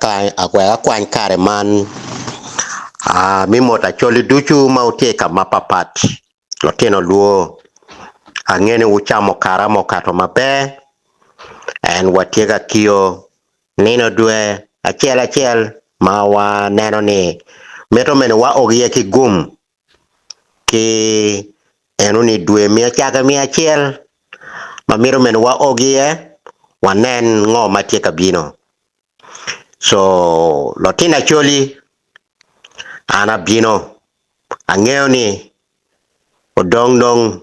wek akwany kare man me mot acholi ducu ma wutye ka mapapat lutino lwo ange ni wucamo karama okato maber en watye ka kiyo nino dwe acel acel ma waneno ni mito mene wao iye ki gum ki enoni dwe me acaka me acel ma mito mene wao iye wanen ngo ma tye ka bino. Co lutino acholi an abino angeyo ni odong dong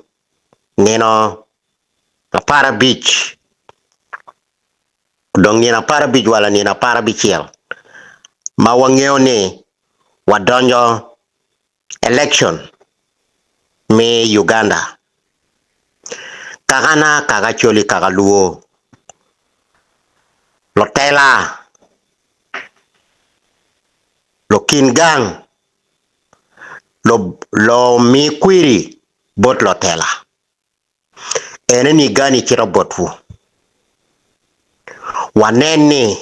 nino aparabic odong nino aparabic wala nino aparabicel ma wangeyo ni wadonyo election me Uganda. Kakana kaka Acholi kaka Luo lutela lukin gang lumi kwiri bot lutela ene ni gani cito botwu wanen ni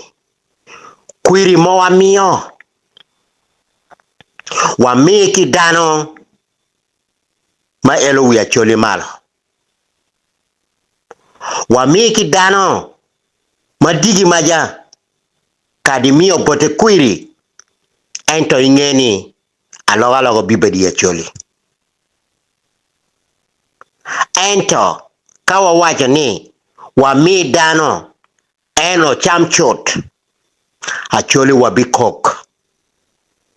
kwiri ma wamiyo Wami ki dano ma elo wi Acholi malo. Wami ki dano ma digi maca kadi miyo bote kwiri ento inge ni alokaloka bibedo i Acholi. Ento ka wawaco ni wami dano En ocam cut, Acholi wabikok,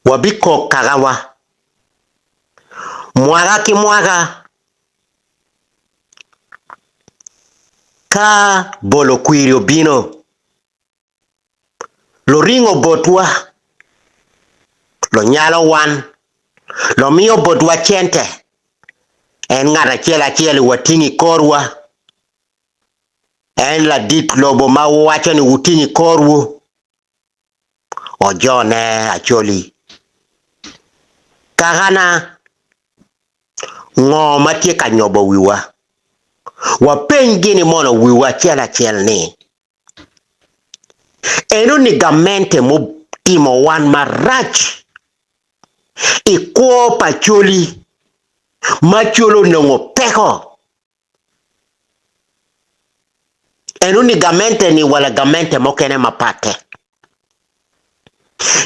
wabikok kakawa mwaka ki mwaka ka bolo kwiri obino, luringo botwa, lunyalo wan, lumiyo botwa cente, en ngat acel acel watingo i korwa. En ladit lobo ma wuwaco ni wuting i korwu, ojone Acholi. Kakana, ngo ma tye ka nyobo wiwa? Wapeny gini mono wiwa acel acel ni, Eno-ni gamente mutimo wan marac i kwo pa Acholi ma Acholi onongo peko? Enoni gamente ni wala gamente mukene mapatte.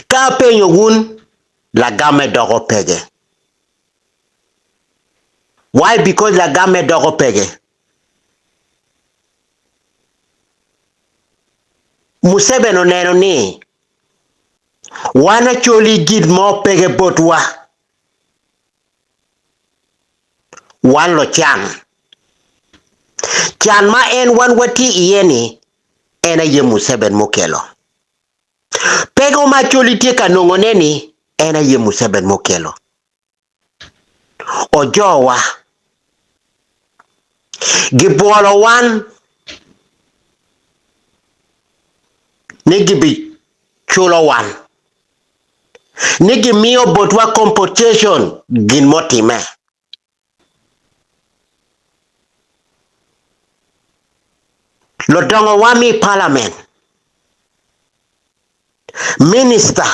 Ka apenyo wun, lagamme doko pege. Why? Because lagamme doko pege. Museveni oneno ni wan Acholi gin mo pege botwa. Wan lucan. Can ma en wan watye iye-ni en aye Museveni mukelo. Peko ma Acholi tye ka nongone-ni en aye Museveni mukelo. Ojowa. Gibwolo wan ni gibiculo wan. ni gimiyo botwa compensation gin motime. Ludongowa me i parliament, minister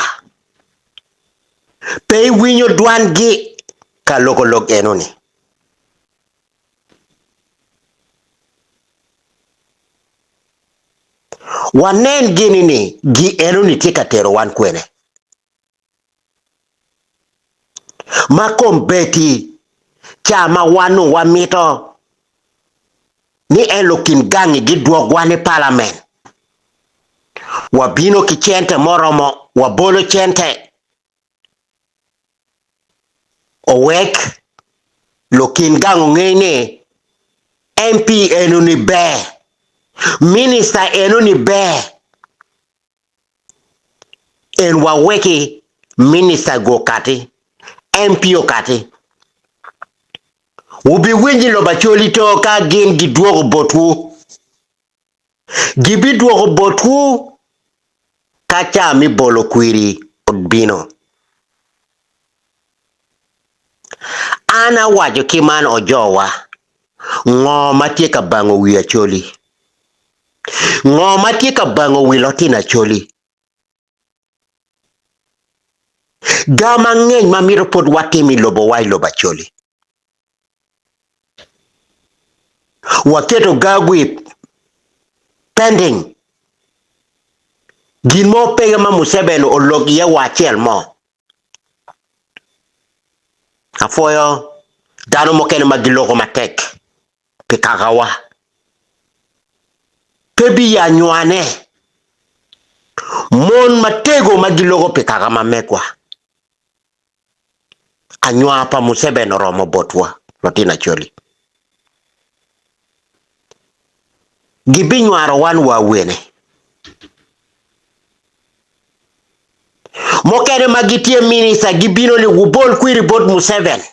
pe iwinyo dwangi ka loko lok enoni. Wanen gini ni gi enoni tye ka tero wan kwene. Ma kombeddi ca ma wan nongo wamito ni en lukin gangi gidwok wan i palament, wabino ki cente moromo, wabolo cente Owek lukin gang onge ni MP enoni ber, minista enoni ber, en waweki minista gu okati, MP okati. Wubiwinyo i lobo Acholi to ka gin gidwoko botwu. Gibidwoko botwu ka ca me bolo kwiri obino. An awaco ki man ojowa, ngo ma tye ka bango wi Acholi? Ngo ma tye ka bango wi lotino Acholi? Ga mangeny ma mito pwod watim i lobowa i lobo Acholi. Waketo ga-gu i pending. Gin mo peke ma Museveni olok iye wa acel mo. Apwoyo dano mukene ma giloko matek pi kakawa. Pe biye anywane. Mon matego ma giloko pi kaka ma megwa. Anywa pa Museveni oromo botwa, lutino Acholi. Gibinywaro wan wa awene. Mukene ma gitye minista gibino ni wubol kwiri bot Museveni.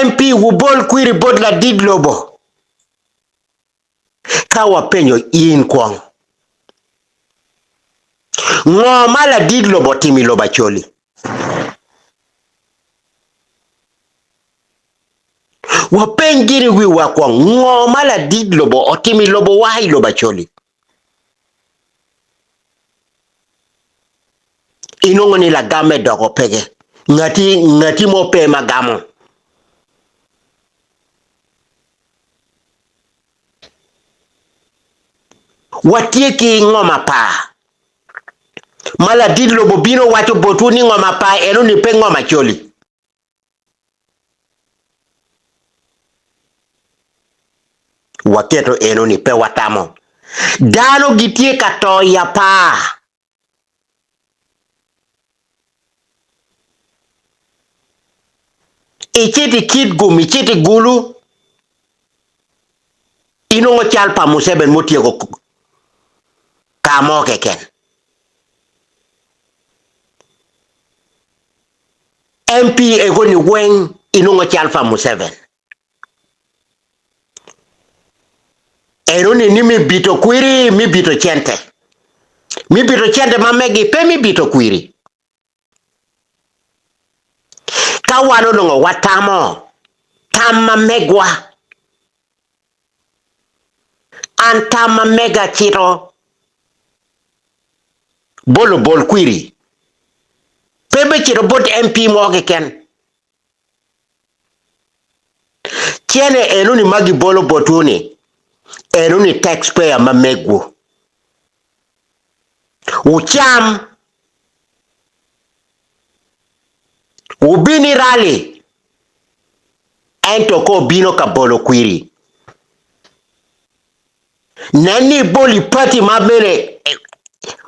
MP wubol kwiri bot ladit lobo. Ka wapenyo in kwong, ngo ma ladit lobo otimo i lobo Acholi? Wapeny gin i wiwa kwong, ngo ma ladit lobo otimo i lobowa i lobo Acholi? Inongo ni lagamme doko peke. Ngati, ngati mo pe ma gamo. Watye ki ngom apar ma ladit lobo bino waco botwu ni ngom apar enoni pe ngom Acholi. Waketo enoni pe watamo. Dano gitye ka to i apar. Icito i Kitgum, icito i Gulu, inongo cal pa Museveni mutyeko ka mo keken. MP ego-ni weng inongo cal pa Museveni. Enoni ni mi bito kwiri, mi bito cente. Mi bito cente ma megi pe mi bito kwiri. Ka wan onongo watamo tam ma megwa, an tam ma mega cito bolo bol kwiri, pe me cito bot MP mo keken. Cene enoni ma gibolo botwu-ni, enoni taxpayer ma megwu. Wucam, wubin i rally, ento ka obino ka bolo kwiri, nen ni ibolo i party ma mene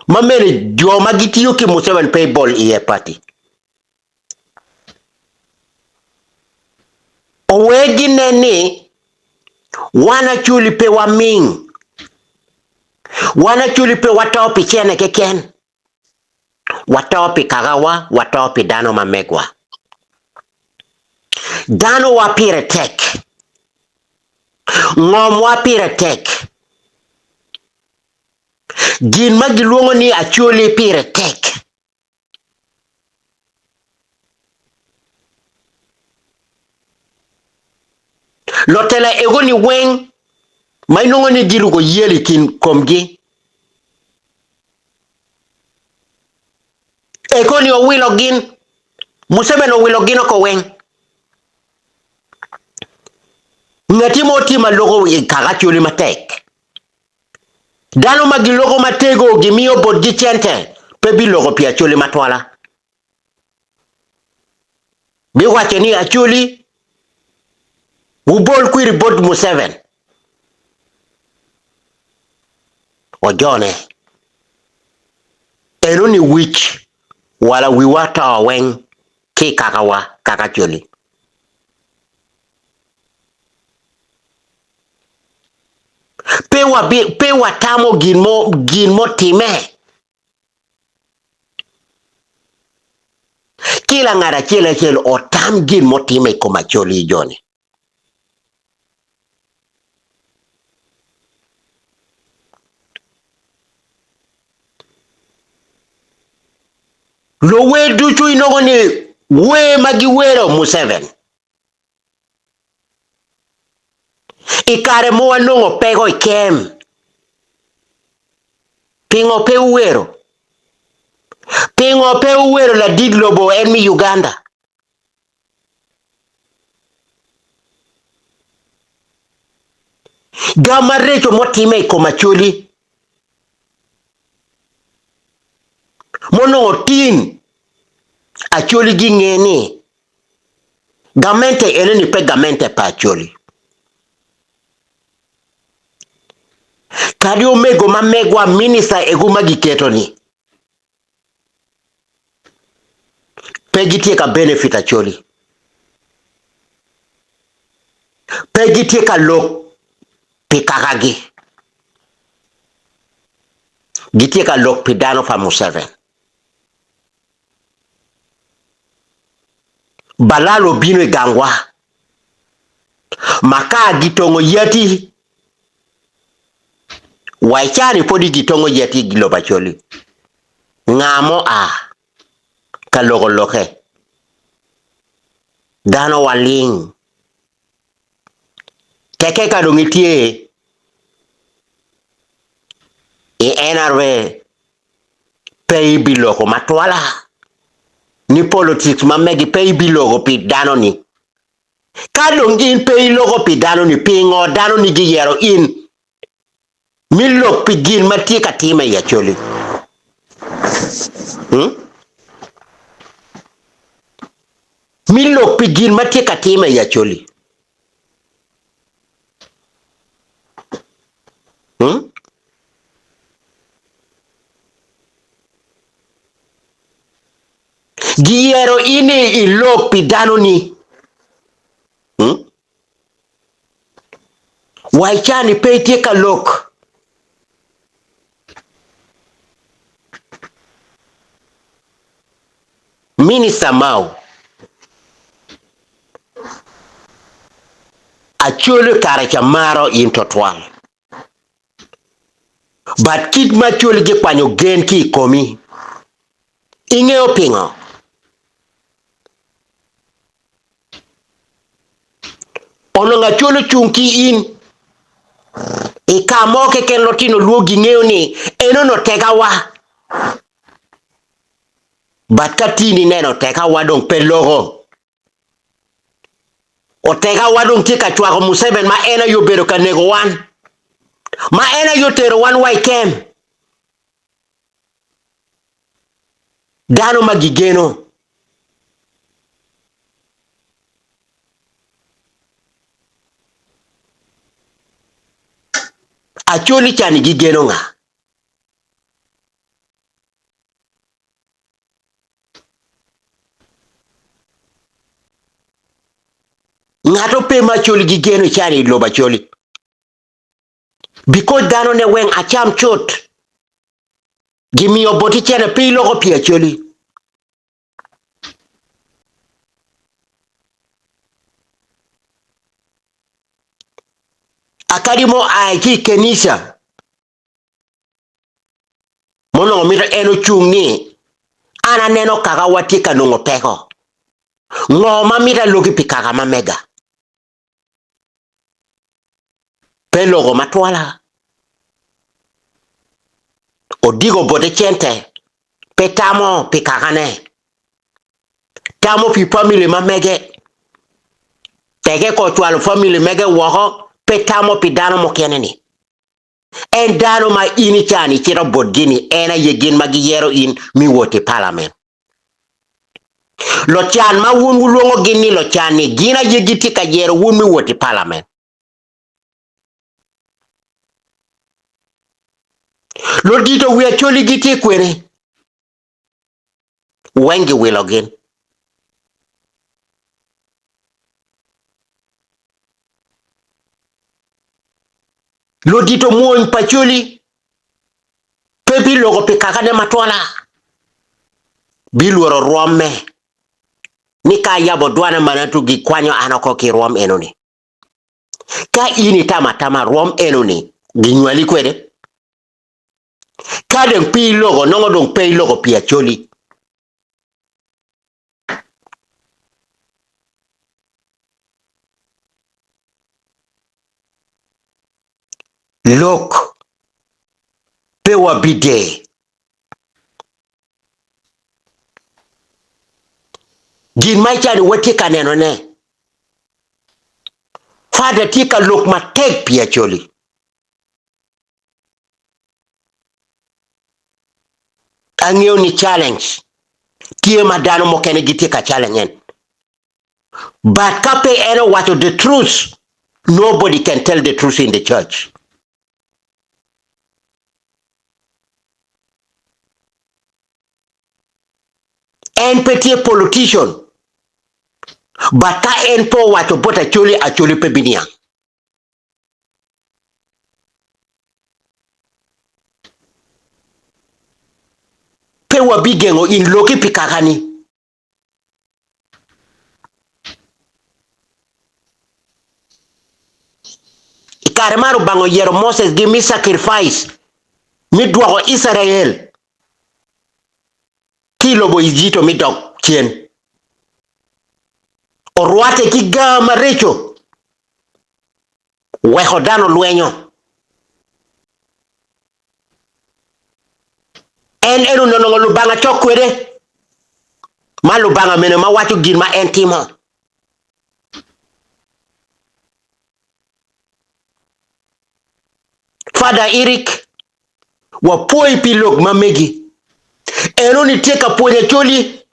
ma mene jo ma gitiyo ki Museveni pe ibol iye party. Owek ginen ni wan Acholi pe waming, wan Acholi pe wato pi cene keken, wato pi kakawa, wato pi dano ma megwa. Danowa pire tek, ngomwa pire tek, gin ma gilwongo ni Acholi pire tek. Lutela ego-ni weng ma inongo ni giruko yel i kin komgi ego-ni owilo gin, Museveni owilo gin oko weng. Ngati mo tye ma loko i kaka Acholi matek. Dano ma giloko matego gimiyo botgi cente pe biloko pi Acholi matwala. Biwaco ni Acholi wubol kwiri bot Museven. Ojone. Eno ni wic wala wiwa to weng ki i kakawa kaka Acholi. Pe wabi, pe watamo gin mo, gin motime. Ki langat acel acel otam gin motime i kom Acholi joni. Luwer ducu inongo ni wer ma giwero Museveni. I kare ma wanongo peko i kem, pingo pe wuwero? Pingo pe wuwero ladit lobo en me Uganda? Gam mareco mutime i kom Acholi munongo tin Acholi ginge ni gamente enoni pe gamente pa Acholi. Kadi omego ma megwa minista egu ma giketo-ni pe gitye ka benefit Acholi. Pe gitye ka lok pi kakagi. Gitye ka lok pi dano pa Museveni. Balal obino i gangwa ma ka gitongo yadi wa i caa-ni pwod gitongo yadi i lobo Acholi. Nga ma oa ka loko lokke? Dano wa ling. Tekke ka dong itye i NRA pe ibiloko matwala ni politics ma megi pe ibiloko pi dano ni. Ka dong in pe iloko pi dano ni pingo dano ni giyero in mi lok pi gin ma tye ka time i Acholi? Hmm? Mi lok pi gin ma tye ka time i Acholi. Hmm? Giyero in ni ilok pi dano-ni. Hmm? Wa i caa-ni pe itye ka lok. Minista Mao Acholi kare ca maro in twatwal. But kit ma Acholi gikwanyo gen ki i komi, ingeyo pingo? Onongo Acholi ocung ki in i ka mo keken lutino lwo gingeyo ni enono tegawa. But ka tin ineno otekawa dong pe loko. Otekawa dong tye ka cwako Museveni ma en aye obedo ka neko wan, ma en aye otero wan wa i kem. Dano ma gigeno. Acholi cani gigeno nga? Ngat ope ma Acholi gigeno cani i lobo Acholi. Because dano ne weng acam cut. Gimiyo boti cene pe iloko pi Acholi. Akadi mo ai ki i kenica. Ma onongo mito en ocung ni, An aneno kakawa tye ka nongo peko. Ngo ma mito aloki pi kaka ma mega? Pe loko matwala. Odiko bote cente, pe tamo pi kakane. Tamo pi famili ma mege. Teke ko ocwalo famili mege woko, pe tamo pi dano mukene-ni. En dano ma in i caa-ni icito botgi-ni en aye gin ma giyero in me wot i palament. Locan ma wun wulwongogi ni locan-ni gin aye gitye ka yero wun me wot i palament. Ludito wi Acholi gitye kwene? Weng giwilo gin. Ludito mwony pa Acholi pe biloko pi kakane matwala, bilworo rwomme ni ka ayabo dwana mana to gikwanyo an oko ki rwom enoni. Ka in itamo atama rwom enoni ginywali kwede. Ka dong pe iloko, nongo dong pe iloko pi Acholi. Lok pe wabide. Gin ma icani watye ka nenone, Fada tye ka lok matek pi Acholi. Angeyo ni challenge tye ma dano mukene gitye ka challenge en. But ka pe en owaco the truth, nobody can tell the truth in the church. En pe tye politician, but ka en pe owaco bot Acholi, Acholi pe biniang. Pe wabigengo in loki pi kakani. I kare ma Lubanga oyero Moses gi mi sacrifice mi dwoko Icrael ki i lobo Ejipto mi dok cen, orwatte ki gar mareco weko dano lwenyo. En en onongo Lubanga cok kwede, ma Lubanga mene ma waco gin ma en timo. Fada Eric, wapwoyi pi lok ma megi. Enoni tye ka pwonyo Acholi.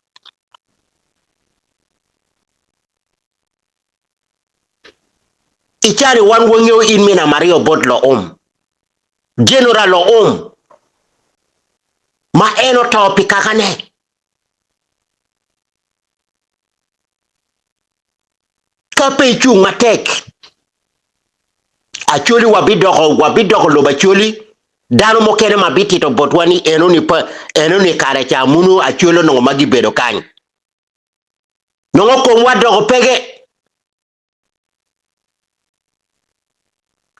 I cani wan wangeyo in me namba aryo bot Loum, General Loum, ma en oto pi kakane. Ka pe icung matek, Acholi wabidoko wabidoko lobo Acholi, dano mukene ma bitito botwa ni enoni pa enoni kare ca munu Acholi onongo ma gibedo kany. Nongo komwa doko peke.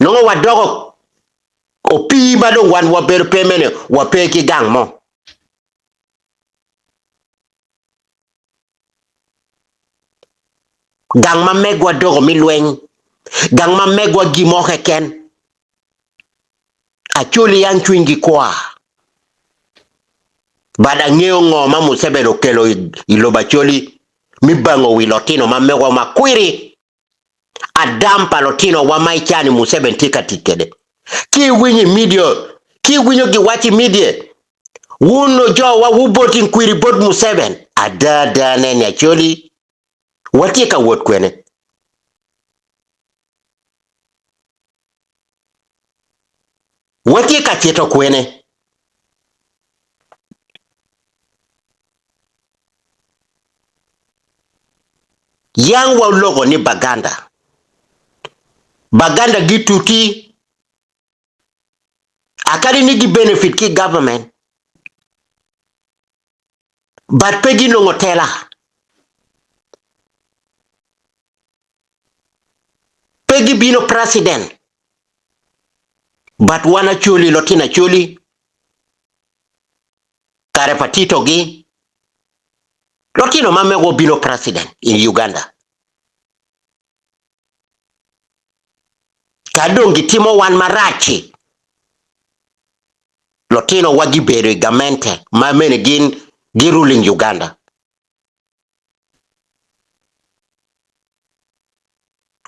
Nongo wadoko opii ma dong wan wabedo pe mene wape ki gang mo. Gang ma megwa doko me lweny, gang ma megwa gin mo keken. Acholi yang cwinygi kwar. But angeyo ngo ma Museveni okelo i lobo Acholi mi bango wi lotino ma megwa ma kwiri. Adam pa lotino wa ma icani Museveni tye ka tic kede. Ki iwinyo i media, ki iwinyo giwaco i media, wun jo wa wuboting kwiri bot Museveni. Ada ada ne ni Acholi watye ka wot kwene. Watye ka cito kwene? Yang waloko ni Baganda. Baganda gituti akadi ni gi benefit ki government but pe ginongo tela. Pe gibino president but wan Acholi lotino Acholi kare pa Tito gi lotino ma mego obino president in Uganda. Ka dong gitimo wan marac-ci, lutinowa gibedo i gamente ma mene gin gi ruling Uganda.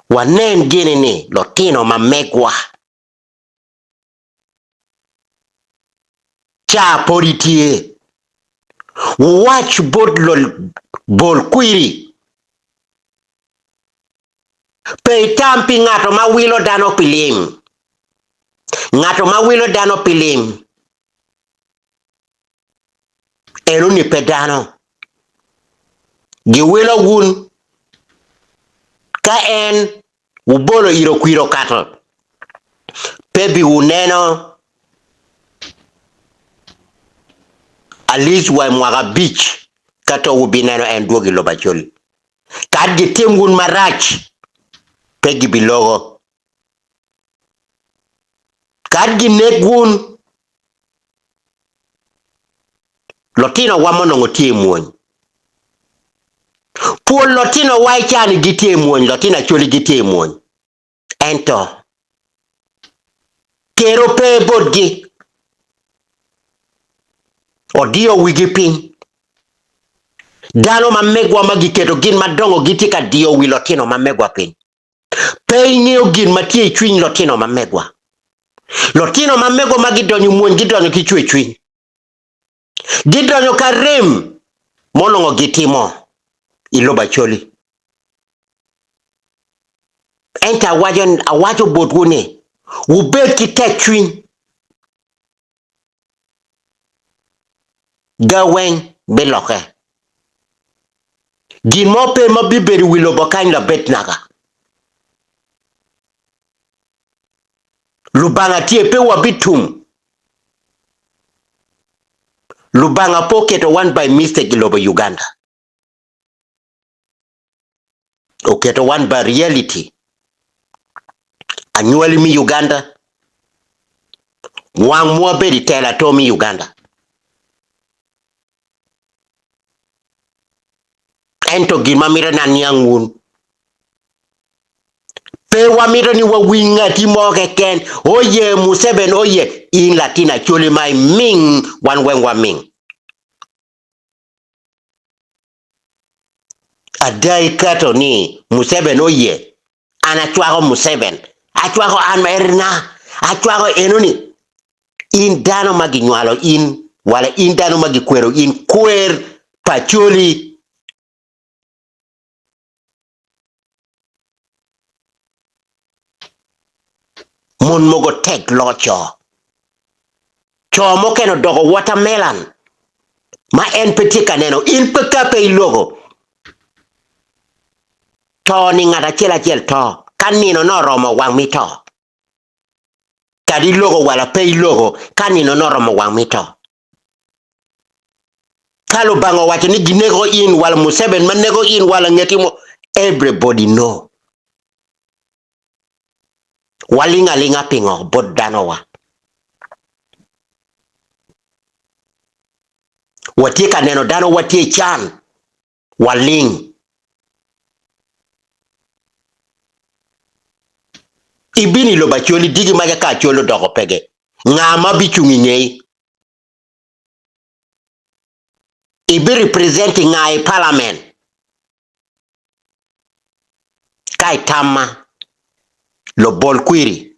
Wanen gini ni lutino ma megwa ca podi tye. Wuwac bot bol kwiri, Pe itam pi ngato ma wilo dano pi lim. Ngato ma wilo dano pi lim enoni pe dano. Giwilo wun ka en wubolo iro kwir okato, pe biwuneno at least wa i mwaka abic ka to wubineno en dwogo i lobo Acholi. Kad gitim wun marac, pe gibiloko. Kad ginek wun, lutinowa ma onongo tye i mwony. Pol lutinowa i caa-ni gitye i mwony, lutino Acholi gitye i mwony. Ento kero pe botgi, odiyo wigi piny. Dano ma megwa ma giketo gin madongo gitye ka diyo wi lotino ma megwa piny. Pe ingeyo gin ma tye i cwiny lotino ma megwa. Lotino ma megwa ma gidonyo i mwony gidonyo ki cwercwiny. Gidonyo ka rem ma onongo gitimo i lobo Acholi. Ento awaco, awaco botwu ni, wubed ki tekcwiny. Ga weng bilokke. Gin mo pe ma bibedo i wi lobo kany labed naka. Lubanga tye, pe wabitum. Lubanga pe oketo wan by mistake i lobo Uganda. Oketo wan by reality. Anywali me Uganda, wang mwa bedo i telo ato me Uganda. Ento gin ma mito ni aniang wun, pe wamito ni wawiny ngati mo keken, oye Museveni oye, in latin Acholi ma iming, wan weng waming. Ada iketo ni Museveni oye, an acwako Museveni, acwako an erna, acwako enoni. In dano ma ginywalo in, wala in dano ma gikwero in, kwer pa Acholi. Mon mogo tek loco co. Co mukene odoko watermelon ma en pe tye ka neno in pe ka pe iloko. To ni ngat acel acel to ka nino ne oromo wang mi to. Kadi iloko wala pe iloko ka nino ne oromo wang mi to. Ka Lubanga owaco ni gineko in wala Museveni ma neko in wala ngeti mo, everybody know. Waling alinga pingo bot danowa? Watye ka neno danowa tye i can, waling. Ibino i lobo Acholi, digi maca ka Acholi odoko pege, nga ma bicung i ngeyi? Ibi represent nga i parliament? Ka itamma, lubol kwiri,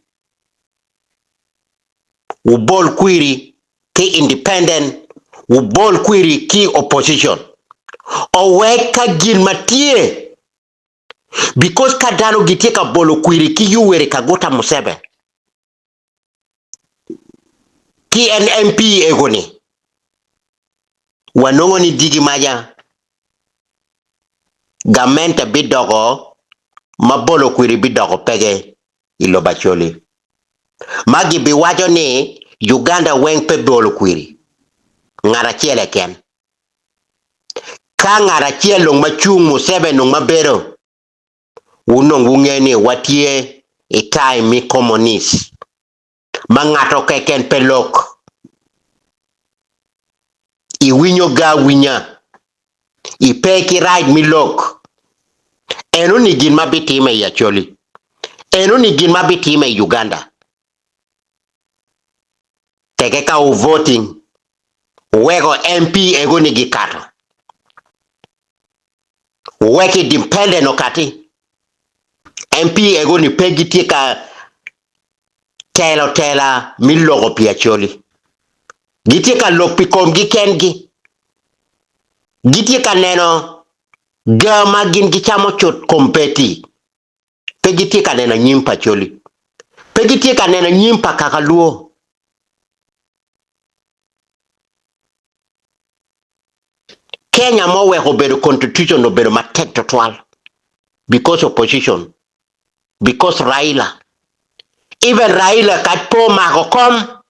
wubol kwiri ki independent, wubol kwiri ki opposition. Owek ka gin ma tye because ka dano gitye ka bolo kwiri ki Yoweri Kaguta Museveni ki en MP ego-ni, wanongo ni digi maca gamente bidoko ma bolo kwiri bidoko peke i lobo Acholi. Ma gibiwaco ni Uganda weng pe bolo kwiri, ngat acel keken. Ka ngat acel dong ma cung Museveni dong ma bedo, wun dong wunge ni watye i time me communist ma ngato keken pe lok. Iwinyo ga awinya, ipe ki right me lok. Eno ni gin ma bitime i Acholi. Eno ni gin ma bitime i Uganda. Teke ka wu voting, wuweko MP ego ni gikato. Wuweko independent okati. MP ego ni pe gitye ka telo tela me loko pi Acholi. Gitye ka lok pi komgi kengi. Gitye ka neno ga ma gin gicamo cut kombeddi. Pe gitye ka neno anyim pa Acholi. Pe gitye ka neno anyim pa kaka Luo. Kenya ma oweko obedo constitution obedo matek twatwal because opposition, because Raila. Even Raila kac pe omako kom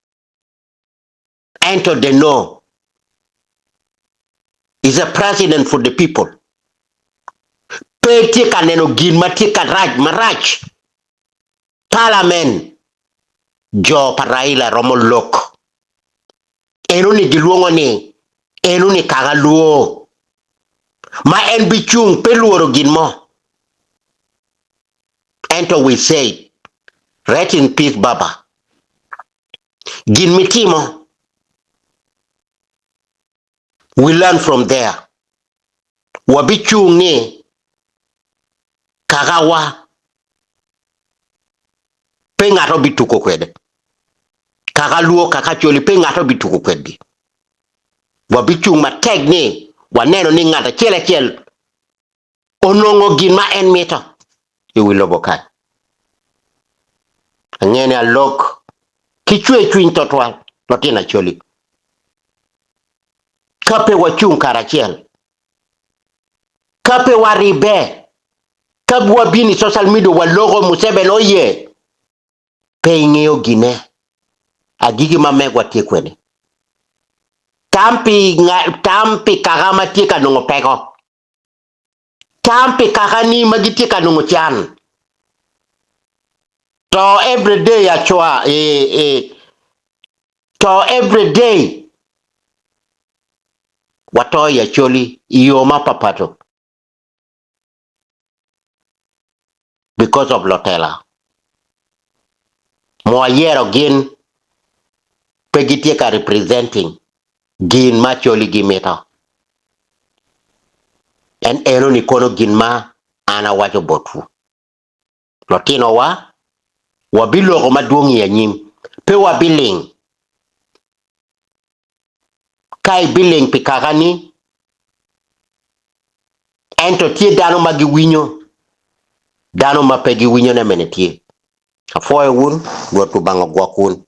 ento they know is a president for the people. Pe tye ka neno gin ma tye ka rac marac. Parliament jo pa Raila romo lok. Eno-ni gilwongo ni eno-ni kaka lwor, ma en bicung pe lworo gin mo. Ento we say, rest in peace baba. Gin mitimo, we learn from there. Wabicung ni kakawa pe ngat obituko kwede. Kaka Luo, kaka Acholi pe ngat obituko kwedgi. Wabicung matek ni waneno ni ngat acel acel onongo gin ma en mito i wi lobo kany. Angeyo ni alok ki cwercwiny twatwal lutino Acholi ka pe wacung karacel, ka pe waribbe, ka wabino i social media waloko Museveni oye, pe ingeyo gine agiki ma megwa tye kwene. Tam pi, tam pi kaka ma tye ka nongo peko. Tam pi kakani ma gitye ka nongo can. To everyday acwa e, e, to everyday wato i Acholi i yo ma papato because of lotela. Mwayero gin pe gitye ka representing gin ma Acholi gimito. En enoni kono gin ma an awaco botwu. Lutinowa, wabiloko madwong i anyim, pe wabiling. Ka ibiling pi kakani, ento tye dano ma giwinyo, dano ma pe giwinyone mene tye. Apwoyo wun, Rwot Lubanga ogwok wun.